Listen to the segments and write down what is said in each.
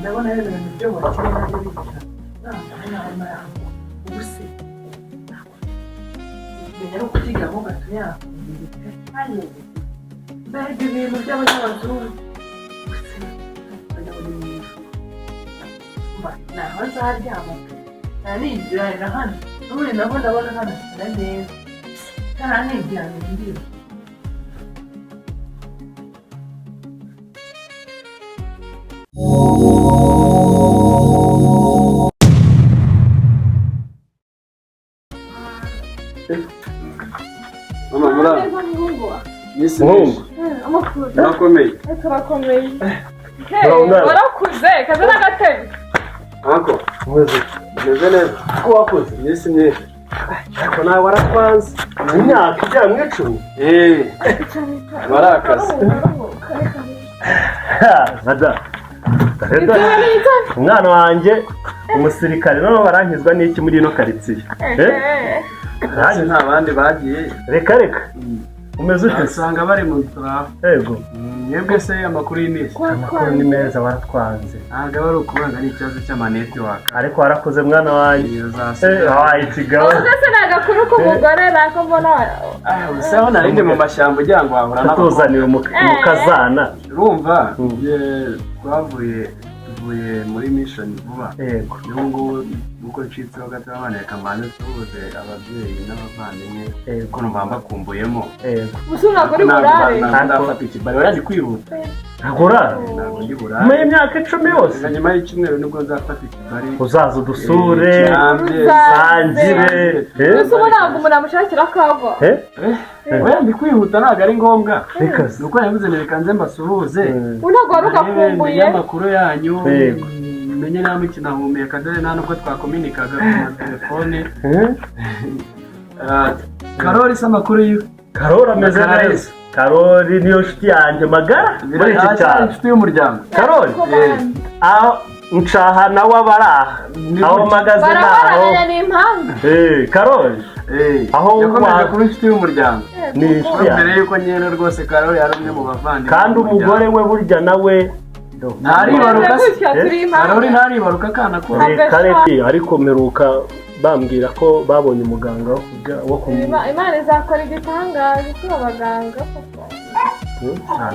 Ndabona rero ibintu byo bakina nabyo bica ubu se menya no kubyigamo gato yakumira pe. Mbega ibintu by'abanyabazungu gusa bajya muri mu ijuru, mba naho nzaryama pe, naniryamira hano n'ubundi nabo ndabona hanasa neza, ntaraniryamira ndiba. Mama, murara. Misi. Muhungu. Amakuru? Murakomeye? Turakomeye. Murabona? Warakuze kaza n'agatebe. Anko, Umeze meze neza. ko wakoze? Iminsi myinshi. Ariko nawe waratwanze imyaka igera mu 10. Eh, barakaze. Mada, umwana wanjye umusirikare, noneho barankizwa n'iki muri ino karitsiye? Eh? Hasi nta bandi bagiye. Reka reka, umeze ute se? Usanga bari mu turaho. Yego. Mwebwe se amakuru y'iminsi? Amakuru ni meza, waratwanze. Ntabwo aba ari ukubanga, ni ikibazo cy'amanetiwaka. Ariko warakoze mwana wanjye. Iyo Eh, zasigaye. wabaye ikigabo. Ubu se ni agakuru k'umugore nako mbona. Ah, usa aho nari ndi mu mashyamba ugira ngo wahura n'abakobwa. Tuzanira umukazana. Urumva, twavuye tuvuye muri mission vuba. Yego. Ubu ngubu nuko ncitseho gato, abana reka mbanze tubuze ababyeyi n'abavandimwe Yego. ko numva mbakumbuyemo. Yego. Ubu ntabwo uri burare? Ntabwo ndafata ikibari, oya, ndi kwihuta. Ntabwo urara? Ntabwo ndi Nyuma burare. y'imyaka 10 yose? Na nyuma y'icyumweru nibwo nzafata ikibari. Uzaza udusure. Kirambye. Sangire. Eh? Ubu ntabwo umuntu amushakira akagwa. Eh? Eh, oya, ndi kwihuta, ntabwo ari ngombwa. Reka se. Ni uko yavuze ngo reka nze mbasuhuze. Ubu ntabwo wari ugakumbuye? Menye amakuru yanyu. Yego. Menye nawe mukinahumeka, dore nta nubwo twakominikaga ku matelefone. Eh? Ah, Karori se amakuru yiwe? Karori ameze Karori. neza. Karori niyo nshuti yanjye magara muri iki cyaro. Inshuti y'umuryango. Karori aho nshaha nawe aba ari aha. Ni Aho gutya. mpagaze naho. Barabarana, ni impamvu. Eh, Karori Eh, Aho yakomeje kuba inshuti y'umuryango. Ni inshuti yanjye. Mbere y'uko nyine rwose Karori yari umwe mu bavandimwe Kandi b'umuryango. umugore we burya nawe Ntaribaruka se? Gutya turi impamvu. Karori ntaribaruka akana ko? Reka reka, ariko mperuka bambwira ko babonye umuganga wo wo Imana izakora igitangaza kuri abaganga koko.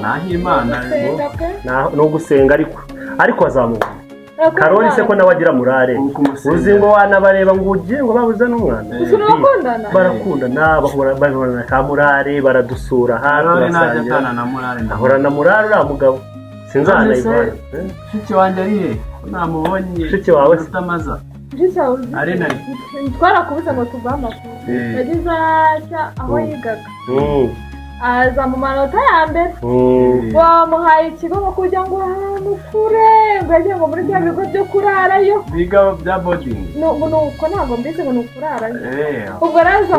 Naho Imana. Gusenga pe. Ni ugusenga, ariko azamubona. Karori se ko nawe agira murare? Kumusenga. Uzi ngo wanabareba ngo ugiye ngo babuze n'umwana. Gusa urakundana? Barakundana, bahora bahorana ka murare, baradusura aha. Karori ntajya Turasangira. atana na Murare, ndabona. Ahorana murare uriya mugabo, sinzanayivana. Mushiki wanjye ari he ko namubonye? Mushiki wawe se? Utamaza. Mushiki wawe uzi? Ari nari. Twarakubuze ngo tuguhe amakuru. Eh. Yagize atya aho yigaga aza mu manota ya mbere. Bamuhaye ikigo ngo kugira ngo ahamukure, ngo yagiye ngo muri bya bigo byo kurarayo. Biga bya boarding. Nuko ntabwo mbizi ngo ni ukurarayo. Eh, ubwo araza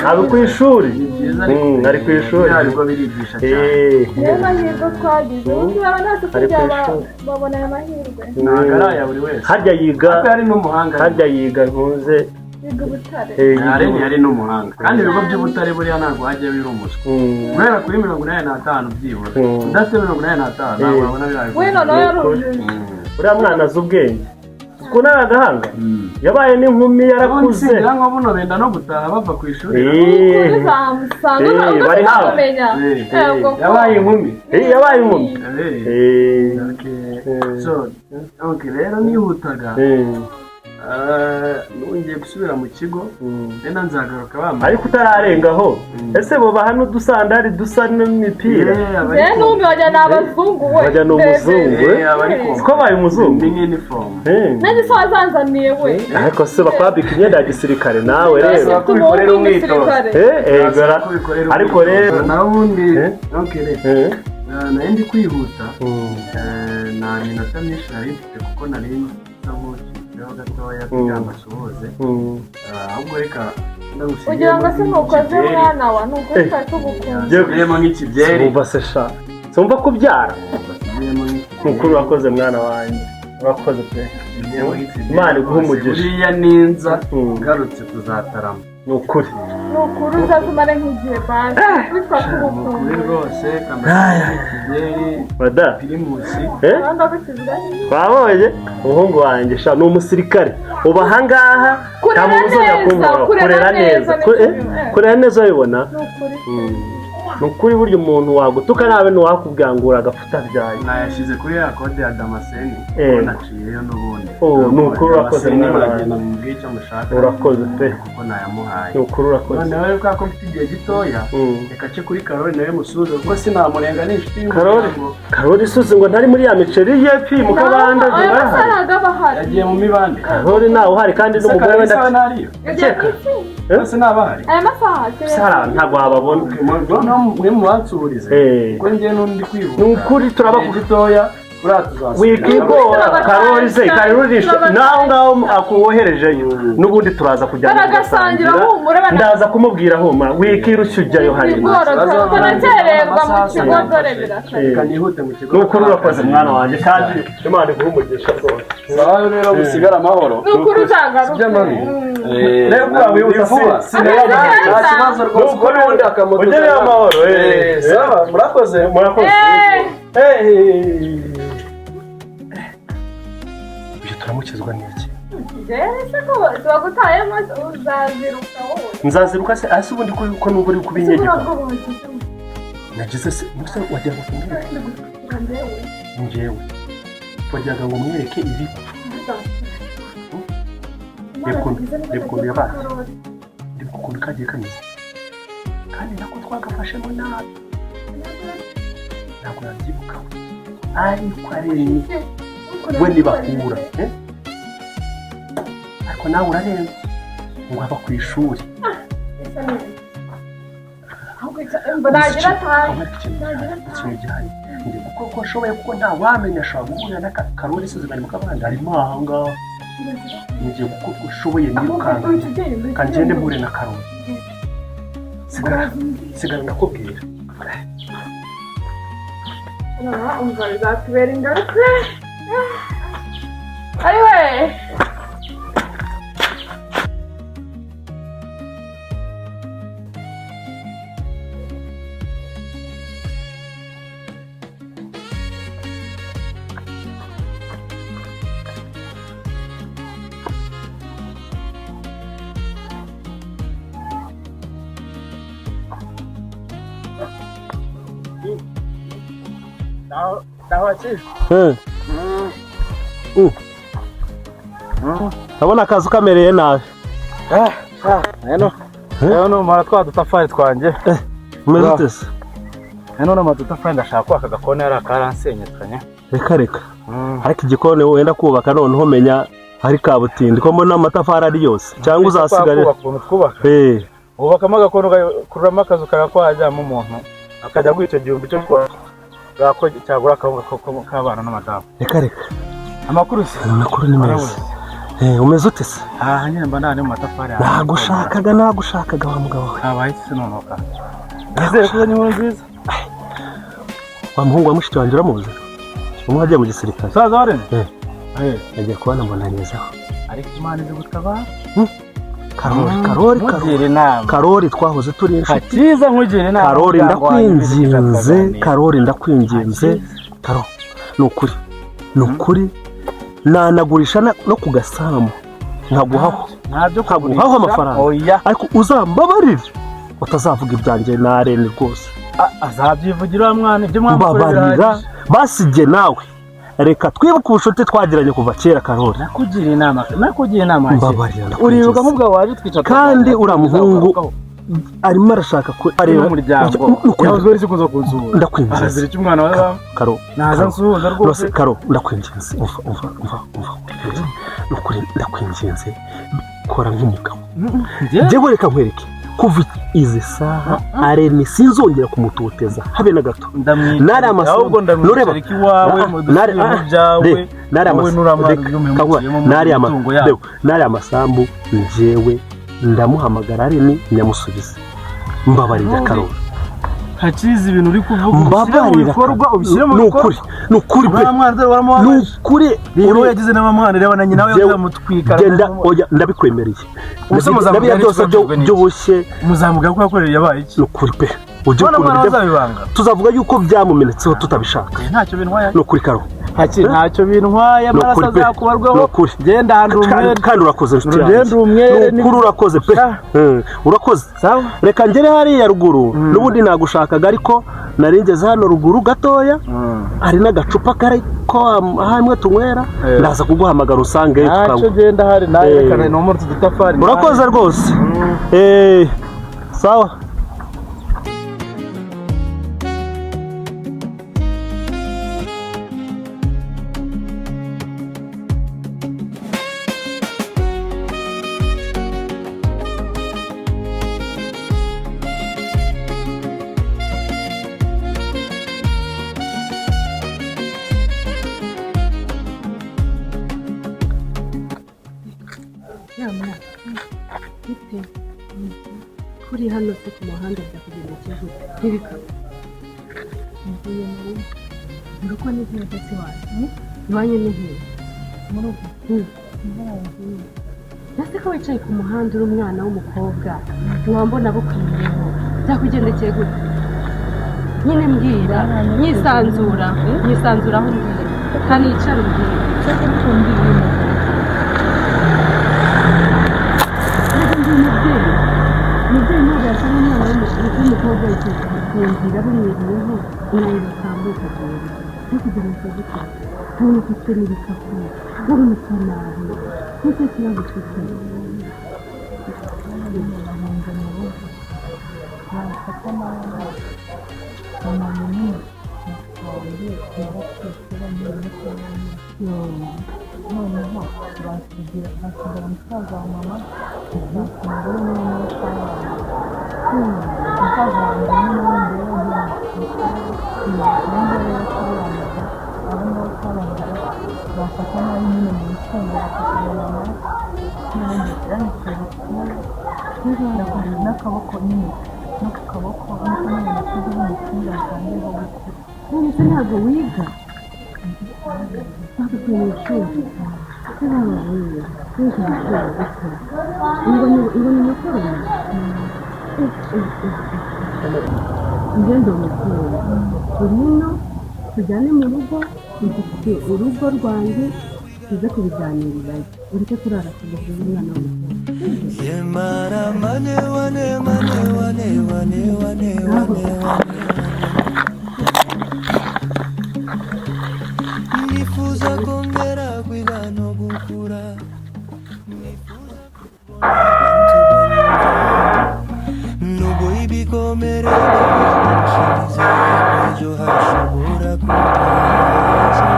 Ari ku ishuri. Ni byiza. Ari ku ishuri. Biriya bigo birigisha cyane. Eh. Niyo mahirwe twagize ubu turaba natwe Ari ku tujya ishuri. babona aya mahirwe. Ntabwo ari aya buri wese. Harya yiga Ariko yari n'umuhanga. Harya yiga ntuze? Biga Ubutare. Eh, yiga. Yari yari n'umuhanga, kandi ibigo by'Ubutare buriya ntabwo hajya biri umuswa. Guhera kuri 85 byibura. Udafite 85 ntabwo wabona biriya bigo. We noneho yarujuje. Uriya mwana azi ubwenge, ukuntu ari agahanga, yabaye n'inkumi, yarakuze. Ngira ngo buno benda no gutaha bava ku ishuri. Eh, uzamusanga Eh, bari hafi. ukamenya. Eh, yabaye inkumi. Eh, yabaye inkumi. Eh, Eh, okay. Eh. So, okay, rero nihutaga. Eh, Nongeye gusubira mu kigo, wenda nzagaruka bambaye. Ariko utararengaho, ese bo hano udusandari dusa n'imipira? Njyewe n'umwe wajya ni abazungu we. Wajya ni umuzungu, we. Siko abaye umuzungu. Ni nk'inifomu. Eh. Nanjye se wazanzaniye we? Ariko se bakwambika imyenda ya gisirikare nawe rero? Bisaba ko ubikorera umwitozo. Umusirikare. Eh, eh, gara. Ariko rero naho ubundi Eh? okay, reka. Eh. Nari ndi kwihuta. Nta minota myinshi nari mfite kuko nari nsa nk'ucitseho gatoya kugira ngo asuhuze. Ahubwo reka ndagusigiyemo Kugira ngo se ntukoze nk'ikibyeri. mwana wa ni ukuri twari tugukunda. Ndagusigiyemo nk'ikibyeri. Sumva se sha, sumva kubyara. Ndagusigiyemo nk'ikibyeri. Nukuri urakoze mwana wanjye, urakoze pe. Ndagusigiyemo nk'ikibyeri. Imana iguhe umugisha. Buriya ninza ngarutse tuzatarama. Ni ukuri. Ni ukuri uzazumare nk'igihe basi witwa Ni ukuri kubukungu rwose kamara kigeri Mada pirimusi. Eh? Rwanda gukizwa. Wabonye umuhungu wanjye sha, ni umusirikare uba ahangaha. Kurera Nta muntu uzongera neza, kumubura. kurera Kurera neza neza. ni kimwe. Kurera neza urabibona. Ni ukuri. Ni ukuri, burya umuntu wagutuka nabi ntiwakubwira ngo uragapfa utabyaye. Nayashyize kuri ya kode ya Damascene. Eh. Ko naciyeyo n'ubundi. Oh, ni ukuri urakoze, Damascene, mwana muragenda wanjye. mubwire icyo mushaka. Urakoze pe. Kuko nayamuhaye. Ni ukuri urakoze. Noneho rero kubera ko mfite igihe gitoya, reka ce kuri Karori nawe musuhuze, kuko sinamurenga, ni inshuti Karori? y'umuryango. Karori isuze ngo ntari muri ya miceri ye pi mu kabande. Ayo Arahari. masaha aba ahari. Yagiye mu mibande. Karori ntawe uhari kandi Ese n'umugore we Karori sawe ntariyo? Yagiye Ndakeka. mu itsinda. Eh? Bose ntabahari. Aya masaha Sara ntabwo wababona. Noneho mwe mubansurize, Eh. kuko njyewe n'undi kwihuta. Ni ukuri Igihe gitoya buriya tuzasubira. Wikigora. Karori se, Karori Turabatashya. naho ngaho akuwoherejeyo n'ubundi turaza kujyana. Baragasangira, humura, Ndaza kumubwira, humura, wikirushya ujyayo hariya. Bigora, tunakererwa mu kigo dore birasa. Eh. Reka nihute mu kigo. Ni ukuri urakoze mwana wanjye, kandi Imana iguhe umugisha rwose. Sawa rero, musigare amahoro. Ni ukuri uzagaruke. By'amabi. Rero kuba wihuta Vuba. Nta kibazo rwose, kuko n'ubundi akamoto. Ugereyo amahoro, eh. Eh, sawa, murakoze. Murakoze. Eh. Eh. Ibyo turamukizwa n'iki? Njyewe se ko bagutayemo uzaziruka wowe. Nzaziruka se ase ubundi ko nuba uri Ese kubinyegeka? ubwo bugize Nagize se mbese wagira ngo tumwereke? njyewe. Njyewe wagiraga ngo mwereke ibi. Reba ukuntu yabaye. Reba ukuntu kagiye kameze, kandi nako twagafashemo nabi. Ntabwo nabyibuka, ariko aremye we ntibahura, eh? Ariko nawe urarenze ngo aba ku ishuri. Nagira atahe. Ikintu gihari, njye kuko ko ashoboye, kuko nta wamenya, ashobora guhurira na Karori isize bari mu kabande harimo aha ngaha. Ngiye gukora uko ushoboye nirukanka kangende mpure na Karori. Sigara, sigara, ndakubwira. Umva, bizatubera ingaruka ariwe. Ndabona akazi kamereye nabi. Rero numara twa dutafari twanjye. Umeze ute se? Hano ni amadutafari, ndashaka kwaka agakoni hariya karansenyekanye. Reka reka, ariko igikoni wenda kubaka noneho menya hari kabutindi, ko mbona amatafari ari yose, cyangwa uzasigara? Kubaka ukuntu twubaka, wubakamo agakoni, ugakuramo akazu kaga kwajyamo umuntu akajya guha icyo 1000 cyo ko cyagura akawunga k'abana n'amadamu. Reka reka. Amakuru se? Amakuru ni meza. Umeze ute se? Aha nyine mba nta mu matafari. Nagushakaga, nagushakaga wa mugabo we. Habaye iki se noneho? Nizere ko uzanye inkuru nziza. Wa muhungu wa mushiki wanjye uramuzi, umwe wagiye mu gisirikare? Musaza wa Rene? Eh. Eh. Yagiye kubona mbona ngezeho. Ariko Imana izi gutabara. Karori, Karori, Karori. Nkugira inama. Karori, twahoze turi inshuti. Hakiza, nkugira inama. Karori, Umuryango wanjye ndakwinginze. tukaganira. Karori, ndakwinginze. Karo, ni ukuri, ni ukuri, nanagurisha no ku gasambu nkaguhaho. Ntabyo. Nkaguhaho amafaranga. Oya. Ariko uzambabarire utazavuga ibyanjye na Rene rwose. Azabyivugira wa mwana, ibyo mwamukorera Mbabarira. birahagije. Basige nawe reka twibuke ubucuti twagiranye kuva kera, Karori. Nakugira inama, nakugira inama. Mbabarira, Uribuka ndakwinginze. nk'ubwo waje twicara Kandi tukaganira, uriya muhungu arimo arashaka ko areba n'umuryango. Ni ukuri. Yahoze uri kuza kunsura. Ndakwinginze. Arazira icyo umwana we. Karo. Naza Karo. nsuhuza rwose. Rwose Karo, ndakwinginze, umva, umva, umva, umva, ni ukuri ndakwinginze, kora nk'umugabo. Njyewe reka nkwereke, kuva izi saha Arene sinzongera kumutoteza habe na gato. Ndamwicara Nari amasambu. ahubwo Nureba. ndamwicarika iwawe mu Nari- dusubiye mu byawe. Nari Wowe n'uramwana reka, ibyo umuhemukiyemo mu nari mitungo yabo. reba, nari amasambu, njyewe ndamuhamagara Arene nyamusubize. Mbabarira, Karori. Hakiza ibintu uri kuvuga ubishyire mu Mbabarira. bikorwa, ubishyire mu Ni bikorwa. ukuri, ni ukuri pe. Uriya mwana dore Ni waramubabaje. ukuri. Rero yagize n'abamwana, reba na nyina we yamutwika. Genda, oya, ndabikwemereye. Ubuse muzamugana Nabiya byose n'ikibazo n'iki? by'ubushye. Muzamuga ko yakoreye yabaye iki? Ni ukuri pe, ujye None ukuntu umwana bijya bazabibanga. Tuzavuga yuko byamumenetseho tutabishaka. Ntacyo bintwaye. Ni ukuri, Karo. Haki, ntacyo bintwaye, Ni amaraso ukuri pe. azakubarwaho. Ni ukuri. Genda handi umwere. Kandi urakoze, inshuti Urugendo yanjye. umwere. Ni ukuri, urakoze pe. Urakoze. Sawa. Reka ngere hariya ruguru, n'ubundi nagushakaga, ariko nari ngeze hano ruguru gatoya, hari n'agacupa kari ko hamwe tunywera. Ndaza kuguhamagara usange Ntacyo. tukanywa. Genda hari nawe. Eh. Reka nomore utu dutafari. Urakoze rwose. Sawa. Yamara bite kuri hano se ku muhanda, byakugendekeye gute n'ibikapu? Mvuye mu rugo. Mu rugo ni hehe se wanyu? Iwanyu ni hehe? Mu rugo. Imvura yaguye. Ese ko wicaye ku muhanda uri umwana w'umukobwa, nkaba mbona bukwiriyeho, byakugendekeye gute nyine? Mbwira nyisanzura, nyisanzuraho, mbwira kandi yicara umbwire. Cyo kumbwira ibintu. Ntabwo ndi umubyeyi. Umubyeyi ntabwo yasanga umwana w'umukobwa yicaye ku nzira bumwiriyeho, umwanya batambuka agenda no kugira ngo gute, nkabona ufite n'ibikapu, nkabona usa nabi, nicyo kibazo ufite? Bahunze mu rugo bamfata nabi. Mama munini wanjye yaratwite bamubonye ko noneho bansigira, bansigira musaza wa mama, umugore niwe niwe twabana. Musaza wanjye nyine wundi rero niwe rero twabanaga, abo ngabo twabanaga bamfata nabi nyine mu rukundo, bakasiga mama n'ubundi yanditse n'akaboko nyine, no ku kaboko nuko nyine nashyizeho umupira ntangiye gukura. None se ntabwo wiga? Bakukuye mu ishuri se? Baba wiga wiga ishuri gusa ngo ni umukoroni ngende umubyeyi. Ngwino tujyane mu rugo, mfite urugo rwanjye, tuze kubiganirirayo, ureke kurara ku buriri umwana w'umukobwa. Yemara mane wane mane wane wane wane wane wane. Nifuza kongera kwiga no gukura. Nifuza kubona abantu banyumva. Nubwo ibikomere byinshi, ejo hashobora kuba heza.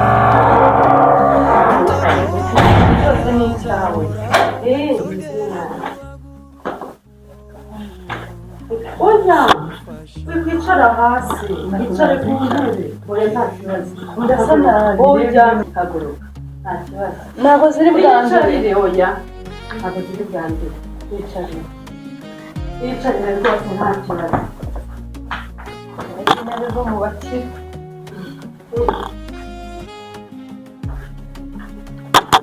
Byose ni ibyawe. Oya, wikwicara hasi, wicare ku ntebe. Oya, nta kibazo. Ndasa nabi. Oya, haguruka, nta kibazo. Ntabwo ziri bwandure. Wicarire, oya, ntabwo ziri bwandure. Wicarire, wicarire rwose, nta kibazo. Intebe zo mu bakire.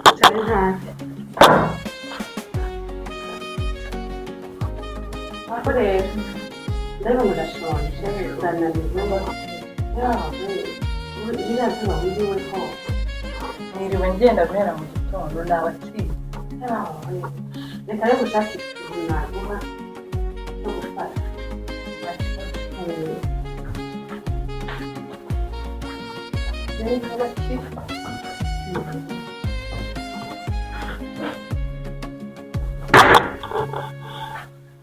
Wicare ntacyo. Aho rero ndabona urashonje, urananiwe yawe, iriya zuba wiriweho. Niriwe ngenda guhera mu gitondo, nabaciye. Yawe, reka rero gushakira ikintu naguha no gufasha. Rero abakire.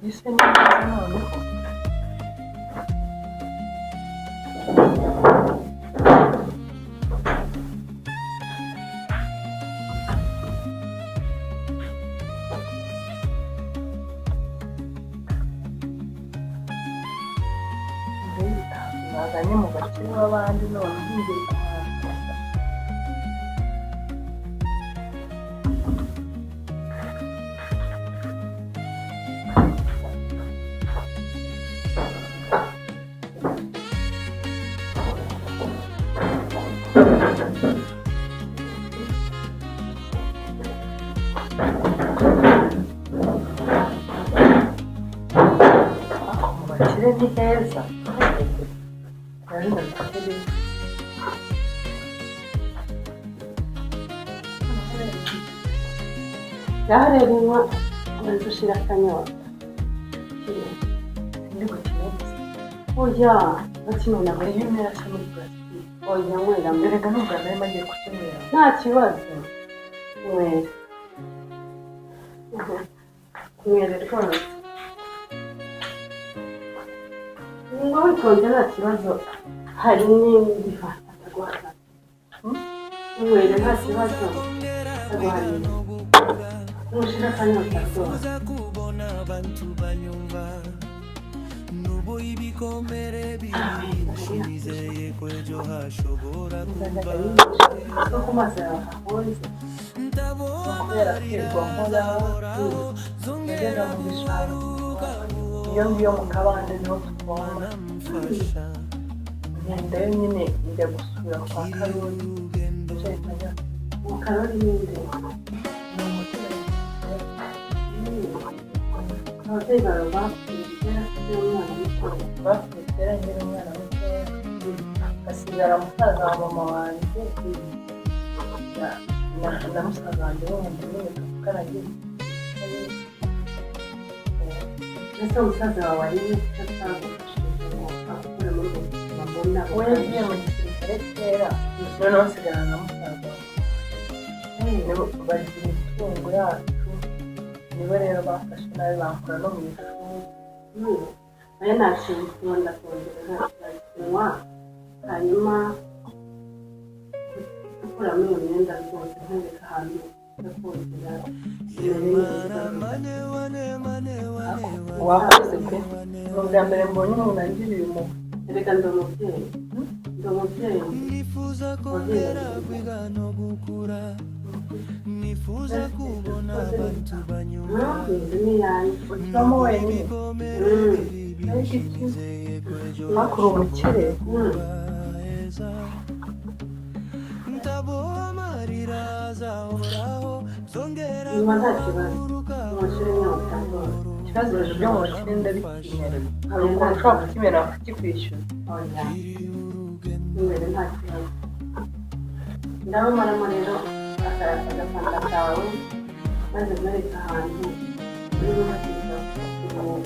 Ese ni neza noneho. Bazanye mu bakire b'abandi none ngiye kuhaza. Ako mu bakire ni heza. Nari mu bakire. Ngaho rero unywa ubanza ushira akanyota. Ndi gukina gusa. Oya, bakimena ngo Iyo umera se muri purasitike. oya nywera mu Erega ni ubwa mbere mbagiye kukinywera. nta kibazo. Nywera. Nywera rwose. Niba witonze nta kibazo, hari n'indi fanta ndaguha. Nywera nta kibazo, ndaguha n'indi. Nushira akanyota rwose. Kubona abantu banyumva nubo ibikomere biri nizeye ko ejo hashobora kuba No ku maso yawe hakonje. ndabona Kubera kwirwa nkora, ngeze mu bishanga. Iyo ngiyo mu kabande niho tuvoma. mfasha Ngendayo nyine njya gusura kwa Karoli. Yicaye kanya. Karoli ni nde? Ni umuturanyi. Ababyeyi bawe bapfuye kera ukiri umwana muto. Bapfuye kera nkiri umwana mutoya. Hasigara musaza wa mama wanjye na musaza wanjye wundi nyine tuvukana agiye. Ese umusaza wawe ari he kuko atagufashije ngo akure muri ubwo buzima mbona? We yagiye mu gisirikare kera, noneho nsigarana na musaza wanjye. Nibo barya imitungo yacu, nibo rero bafashe nabi bankura no mu ishuri. Aya nta kintu ukunda kongera, nta kibazo, kunywa hanyuma gukuramo iyo myenda rwose, nkereka ahantu ho kogera imere neza. Wakoze pe, ni ubwa mbere mbonye umuntu angiriye impuhwe. Erega ndi umubyeyi, ndi umubyeyi. Nifuza kongera kwiga no gukura, nifuza kubona abantu banyumva. Inzu ni iyanjye. Ukibamo wenyine? Ariko iki hakuri umukire. Ntaboha amarira azahoraho zongera Nyuma nta kibazo, umushyire inyota rwose. Ikibazo byo mu bakire ndabitinya, hari ukuntu ushobora kukimena bakakikwishyuza. Oya, imbere nta kibazo. Ndabamaramo rero agafanta kawe, maze mwereka ahantu urimo hakiza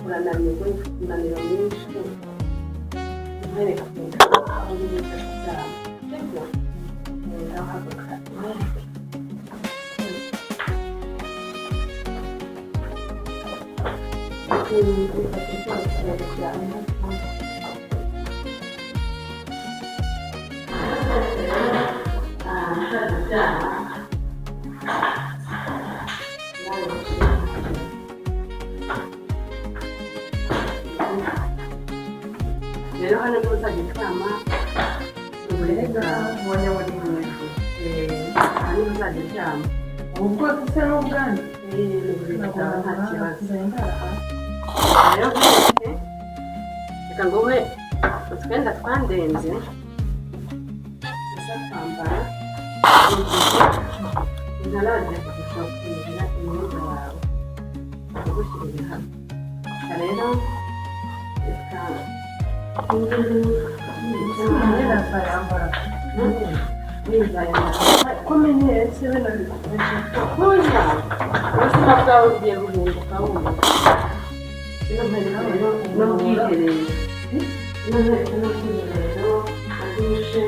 urananirwa, ufite umunaniro mwinshi, nkwereka aho uri buze kuryama, sibyo? Ndahaguruka mwereke. Bifate byose kuryama. Rero hano niho uzajya uryama mu buriri bwawe. Mbonye muri mu ijuru. Aha niho uzajya uryama. Ubu bwose se ni ubwanjye? Ni uburiri bwawe, nta kibazo. Ndara hasi. Rero bwose reka nguhe utwenda twandenze uza kwambara mu gihe ntarajya kugushopingira imyenda yawe, ndagushyirira hano. Reka rero, reka Imyenda nzayambara. Nizayambara. Ko menyereye se bino bikomeje? Oya, ubuzima bwawe bugiye guhinduka wumva. Ino nkwereka rero n'ubwiherero. Ino nkwereka n'ubwiherero na dushe.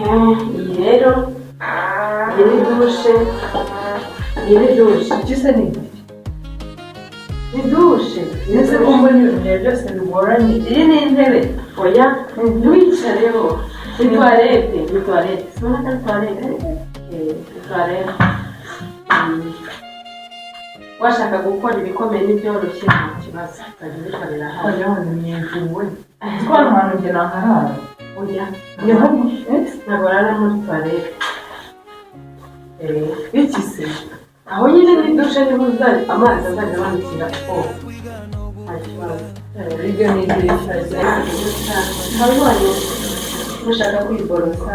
Iyi rero, iyi ni dushe, iyi ni dushe. Iki se ni igiki? Ni dushe. Ese ko mbona ibintu byawe byose bigoranye, iyi ni intebe? Oya, ntiwicareho. Ni toilette, ni toilette. Sibona ko ari toilette? Ni toilette. Washaka gukora ibikomeye n'ibyoroshye nta kibazo, ukajya ubikorera hano. Wagira ngo ni mu ijuru we, twari ahantu njye naharara. Oya, Niho ntabwo barara muri toilette. Iki se? Aho nyine ni dushe, niho uzajya amazi azajya amanukira koga. Nta kibazo. Iryo ni idirishya Wabibonye? Ushaka kwiborosa,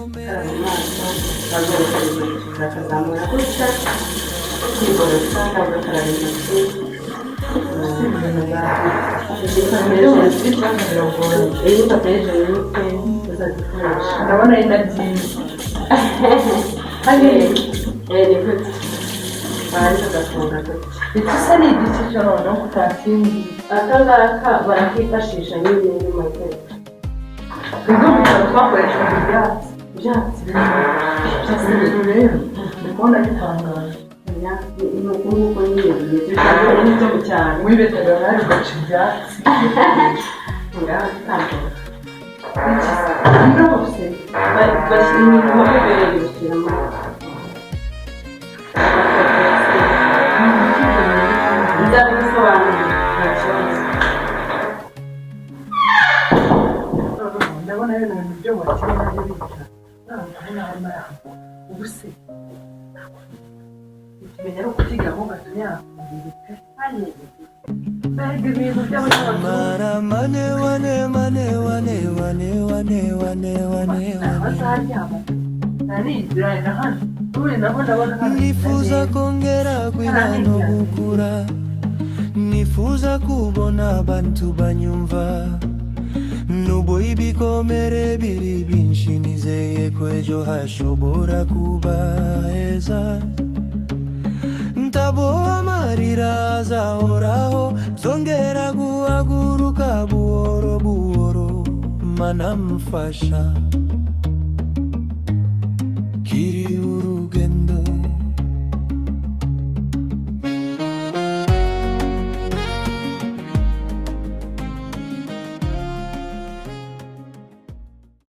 ukaraba mu maso, wabiborosa ukazamura gutya, kwiborosa cyangwa ugakaraba intoki. Iyi papier hygiénique uzazikoresha. Ndabona ari na byiza. Ni gutya. Warangiza ugafunga gutya. Iki se ni igiki cyo noneho kutakingiye? Aka ngaka barakifashisha nyine nyuma yo Ubwo bitaro twakoreshaga ibyatsi. Ibyatsi. Ibintu rero ndi kubona bitangaje. Ni uku nguku nyine bimeze, bitandukanye n'ibyo mu cyaro. Wibetaga nawe ugaca ibyatsi. Ngaho tambuka. Rwose. Bashyira ibintu mo imbere, bashyiramo. Nzabigusobanurira, nta kibazo. Ndabona bino bintu byo bakiri nabyo bica ndabona harimo arahantu. Ubu se ukimenya ari ukubyigaho gato yakumbuye pe. Mbega ibintu by'abanyamaguru! Mara mane wane mane wane wane wane wane wane Ntaho wane azaryama, narigira na hano ubundi naho ndabona hano. Nifuza kongera kwiga no gukura, nifuza kubona abantu banyumva. Nubwo ibikomere biri byinshi, nizeye ko ejo hashobora kuba heza. Ntabwo amarira azahoraho, nzongera guhaguruka buhoro buhoro. Mana mfasha.